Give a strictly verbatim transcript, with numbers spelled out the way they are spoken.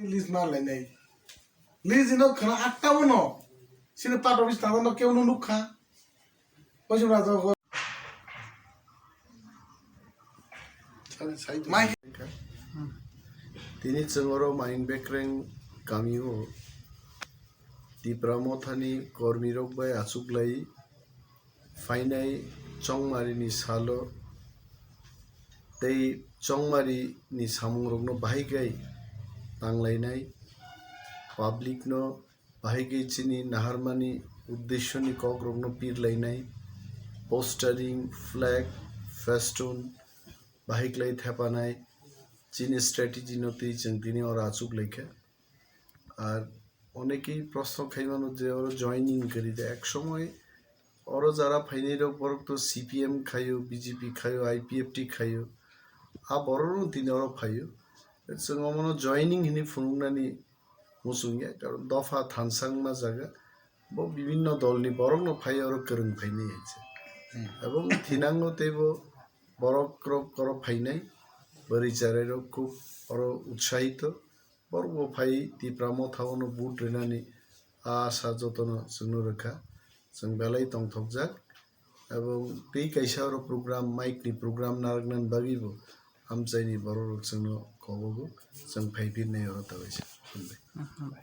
List ma lainai. List ino khana atta bono. Sini part office tangma no keu no nukha. Oisim raja ko. Mai. Tini chwng oro Maing Bekreng kamio Tipra Mothani kormirok bai achuklai phainai chongmarini salo tei chongmarini samungrokno bahai khe tanglainai, publicno bahai khe chini naharmani uddeshoni kokrokno pirlainai, postering, flag, festoon bahai khlai thepanai, chini strategy no twi chwng tini oro achuk laikha. Ar onekei proshno khaimano je oro joining kwrwi de, ek somoi oro jara phainai rok borok to C P M khaio, B J P khaio, I P F T khaio, a borok rok tini oro phaio. Chwng omono joining hini phunuknani muchung ya, karon dopha thansang ma jaga bo bibinno dolni borokno phai oro kwrwng phainai hai se. Ebong thinango teibo borok rok oro phainai, bwrwi cherai rok khub oro utsahito. Borok bo phai Tipra Motha ono vote rinani a asa jotono chwngno rwkha. Chwng belai tongthokjak. Ebong tei kaisa oro program, mic ni program narwknani bagwi bo amchaini borok rok chwngno kobogo, chwng phai pirnai oro ta kaisa. Hambai.